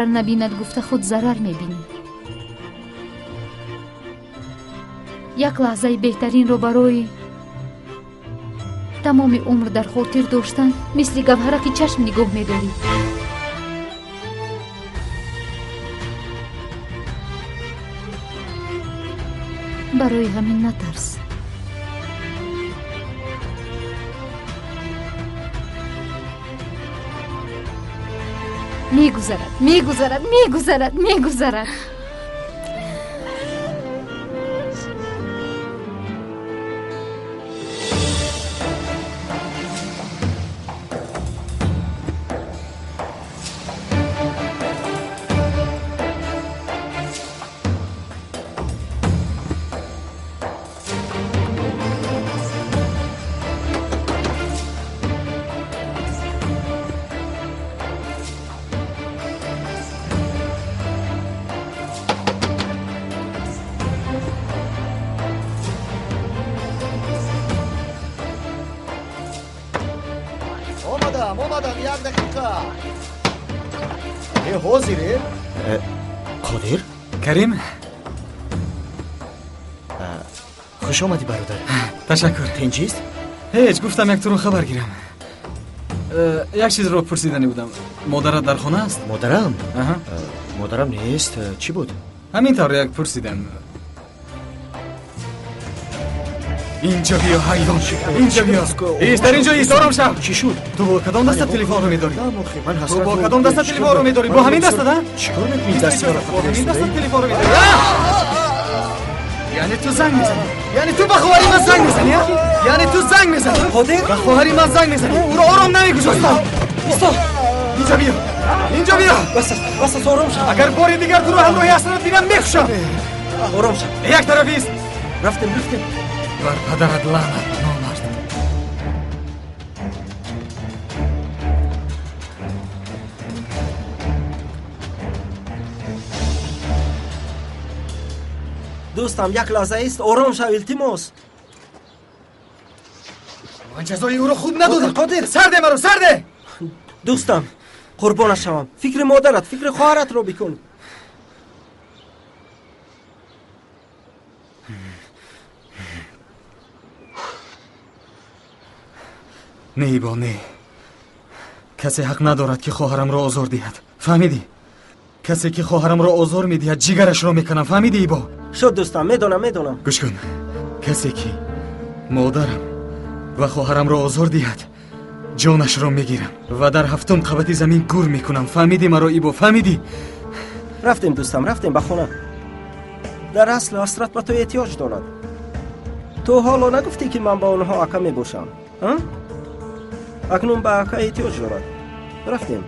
Набинад гуфта худ зарар мебинӣ. Як лаҳзаи беҳтаринро барои тамоми умр дар хотир доштан мисли гавҳараки чашм нигоҳ медорӣ. Барои ҳамин натарс. Мегузарад, мегузарад, мегузарад, мегузарад. Омадам, як дақиқа. Ҳозире? Қодир? Карим? Хуш омадӣ, бародар. Ташаккур. Тинҷист? Ҳеҷ, гуфтам як туро хабар гирам. Як чизро пурсиданӣ будам. Модарат дар хона аст? Модарам? Модарам нест. Чӣ буд? Ҳамин тавр як пурсидам. Инҷо биё, ҳайвон. Инҷо биё. Ист, дар инҷо ист, ором шав. Чӣ шуд? Ту бо кадом даста телефонро медорӣ? Ту бо кадом даста телефонро медорӣ? Бо ҳамин даста, да? Чӣ кор мекунӣ? Дастаро бо ҳамин даста телефонро медорӣ? Яъне ту занг мезанӣ? Яъне ту ба хоҳари ман занг мезанӣ? Яъне ту занг мезанӣ? Қодир? Ба хоҳари ман занг мезанӣ? Ӯро ором намегузорӣ. Исто. Инҷо биё. Инҷо биё. Бас аст, бас аст, ором шав. Агар бори дигар туро ҳамроҳи ҳасрат бинам, мекушам. Ором шав. Як тараф ист. Рафтем, рафтем. Бар падарат лаънат, номард. Дӯстам, як лаҳза ист, ором шав, илтимос. Ман ҷазои ӯро хуб надодам. Қодир, сарде маро, сарде! Дӯстам, қурбонат шавам. Фикри модарат, фикри хоҳаратро бикун. Не, Ибо, не. Касе ҳақ надорад, ки хоҳарамро озор диҳад. Фаҳмидӣ? Касе ки хоҳарамро озор медиҳад, ҷигарашро мекунам. Фаҳмидӣ, Ибо? Шуд, дӯстам, медонам, медонам. Гӯш кун. Касе ки модарам ва хоҳарамро озор диҳад, ҷонашро мегирам ва дар ҳафтум қабати замин гур мекунам. Фаҳмидӣ маро, Ибо? Фаҳмидӣ? Рафтем, дӯстам, рафтем ба хона. Дар асл ҳасрат ба ту эҳтиёҷ дорад. Ту ҳоло нагуфтӣ, ки ман ба онҳо ака мебошам? Акнун ба ака эҳтиёҷ дорад. Рафтем.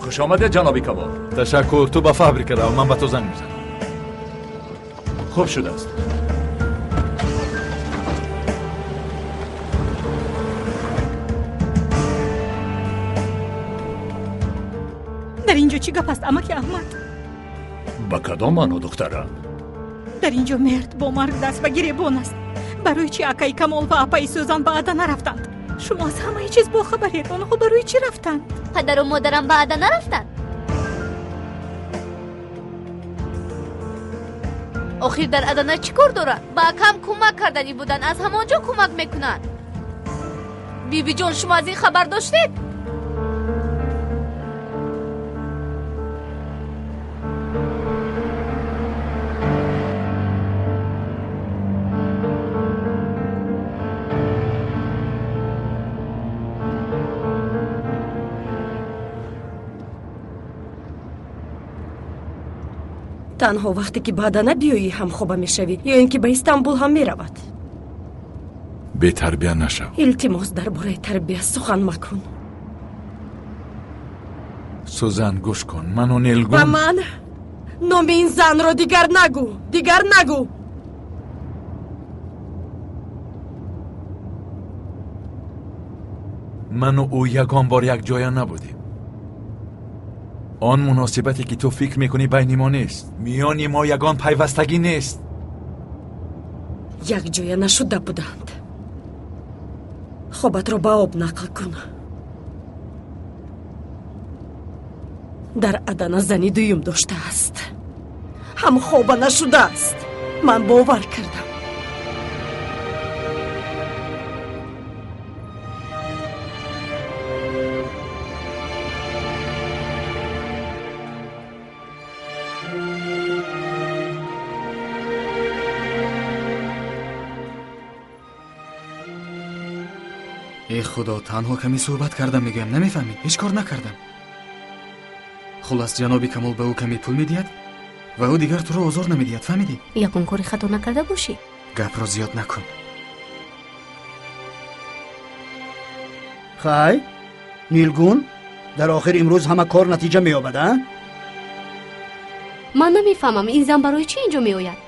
Хуш омадед, ҷаноби Камол. Ташаккур. Ту ба фабрика рав, ман ба ту занг мезанам. Хуб шудааст. Дар инҷо чӣ гап аст, амаки Аҳмад? Ба кадом маъно, духтарам? Дар инҷо мерд бо марг даст ба гиребон аст. Барои чӣ акаи Камол ва апаи Сӯзан ба Ада нарафтанд? Шумо аз ҳамаи чиз бохабаред. Онҳо барои чӣ рафтанд? Падару модарам ба Ада нарафтанд. Охир дар Адана чӣ кор доранд? Ба акам кӯмак карданӣ буданд, аз ҳамон ҷо кӯмак мекунанд. Бибиҷон, шумо аз ин хабар доштед? Танҳо вақте ки ба Адана биёӣ ҳамхоба мешавӣ, ё ин ки ба Истанбул ҳам меравад. Бетарбия нашав. Илтимос, дар бораи тарбия сухан макун. Сӯзан, гӯш кун, ману Нилгун. Ба ман номи ин занро дигар нагӯ, дигар нагӯ. Ману ӯ ягон бор якҷоя набудем. Он муносибате ки ту фикр мекунӣ байни мо нест. Миёни мо ягон пайвастагӣ нест. Якҷоя нашуда буданд. Хобатро ба об нақл кун. Дар Адана зани дуюм доштааст. Ҳам хоба нашудааст. Ман бовар кардам. Э худо, танҳо каме суҳбат кардам, мегӯям, намефаҳмӣ? Ҳеҷ кор накардам. Хулас, ҷаноби Камол ба ӯ каме пул медиҳад ва ӯ дигар туро озор намедиҳад, фаҳмидӣ? Ягон кори хато накарда бошӣ? Гапро зиёд накун. Хай, Нилгун, дар охир имрӯз ҳама кор натиҷа меёбад, а? Ман намефаҳмам, ин зан барои чӣ инҷо меояд?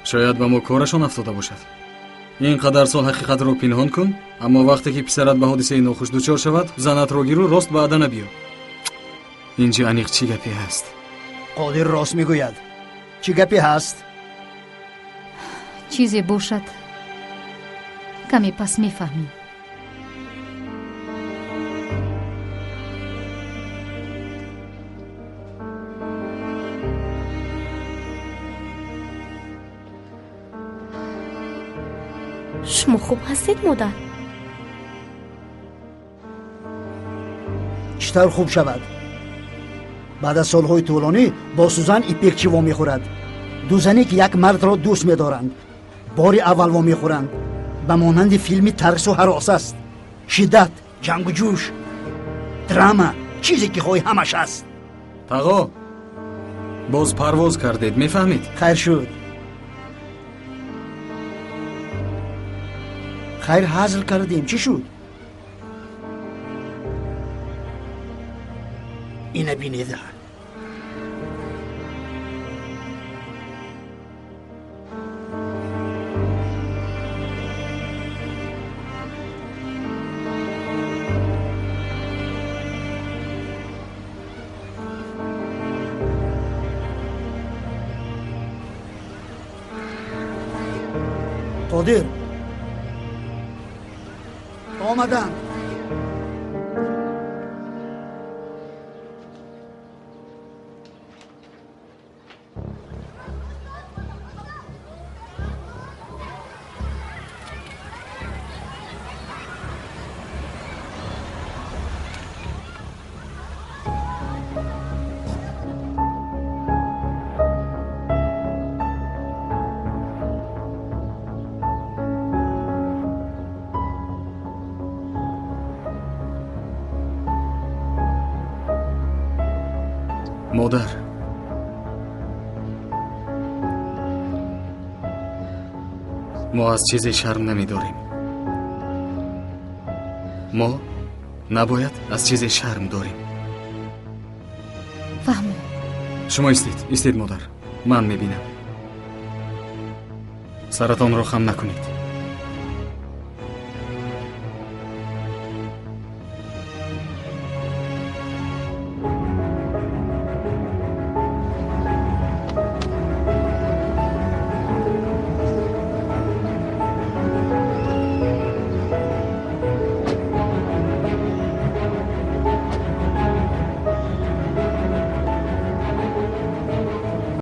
Шояд ба мо корашон афтода бошад. Ин қадар сол ҳақиқатро пинҳон кун, аммо вақте ки писарат ба ҳодисаи нохуш дучор шавад, занатро гиру рост ба Адана биё. Инҷи аниқ чӣ гапе ҳаст? Қодир рост мегӯяд. Чӣ гапе ҳаст? Чизе бошад, каме пас мефаҳмем. Шумо хуб ҳастед, модар? Чӣ тавр хуб шавад? Баъд аз солҳои тӯлонӣ бо Сузан Ипекчи вомехӯрад. Ду зане ки як мардро дӯст медоранд, бори аввал вомехӯранд. Ба монанди филми тарсу ҳарос аст. Шиддат, ҷангу ҷӯш, драма, чизе ки хоҳӣ ҳамаш аст. Тағо, боз парвоз кардед, мефаҳмед? Хайр шуд. Хайр, ҳазл кардем. Чӣ шуд? Ина бинед. Қодир, омаданд. Модар, мо аз чизе шарм намедорем. Мо набояд аз чизе шарм дорем. Фаҳмо. Шумо истед, истед, модар. Ман мебинам. Саратонро хам накунед.